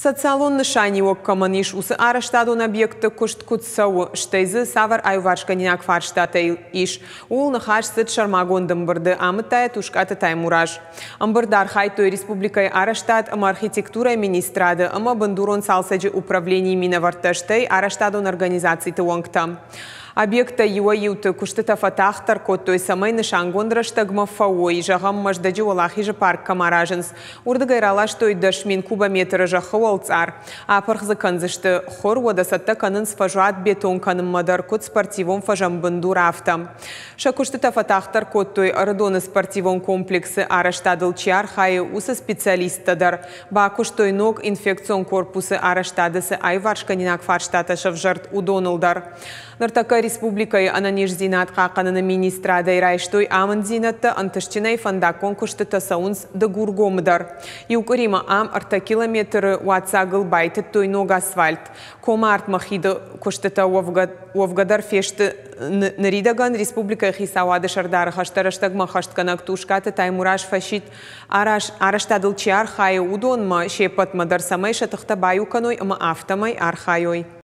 Социалон нысаниуӕг кӕмӕн ис, уыцы арӕзтадон объектты куыст куыд цӕуы, стӕй дзы цавӕр аиуварсгӕнинаг фарстатӕ ис, ууыл ныхас цыд сӕрмагонд ӕмбырды, амыдта йӕ Тускъаты Таймураз. Ӕмбырды архайдтой республикӕйы арӕзтад ӕмӕ архитектурӕйы министрады ӕмӕ бындурон цалцӕджы управленийы минӕвӕрттӕ, стӕй арӕзтадон организациты уӕнгтӕ. Объекттӕй иуӕй-иуты куыстытӕ фӕтагъддӕр кодтой, цӕмӕй нысангонд рӕстӕгмӕ фӕуой. Зӕгъӕм, Мӕздӕджы Уӕлахизы парк кӕм аразынц, уырдыгӕй раластой 10 000 кубометры зӕххы уӕлцъар. Апырх дзы кӕндзысты хуыр, уӕдӕ цӕттӕ кӕнынц фӕзуат бетон кӕнынмӕ дӕр, куыд спортивон фӕзӕн бындур, афтӕ. Сӕ куыстытӕ фӕтагъддӕр кодтой Ӕрыдоны спортивон комплексы арӕзтадыл чи архайы, уыцы специалисттӕ дӕр. Бакуыстой ног инфекцион корпусы арӕзтады цы аиуварсгӕнинаг фарстатӕ сӕвзӕрд, уыдоныл дӕр. Ныртӕккӕ республикӕйы ӕнӕниздзинад хъахъхъӕныны министрадӕй райстой амынддзинӕдтӕ, ӕнтыстджынӕй фӕндаггон куыстытӕ цӕуынц Дыгургомы дӕр. Иу къуыримӕ ам 3 километры уадздзагыл байтыдтой ног асфальт. Комы артмӕ хиды куыстытӕ уӕвгӕ дӕр фесты ныридӕгӕн. Республикӕйы хицауады сӕрдары хӕстӕ рӕстӕгмӕ ӕххӕстгӕнӕг Тускъаты Таймураз фӕсидт, арӕзтадыл чи архайы, уыдонмӕ се ппӕтмӕ дӕр, цӕмӕй сӕ тыхтӕ баиу кӕной ӕмӕ афтӕмӕй архайой.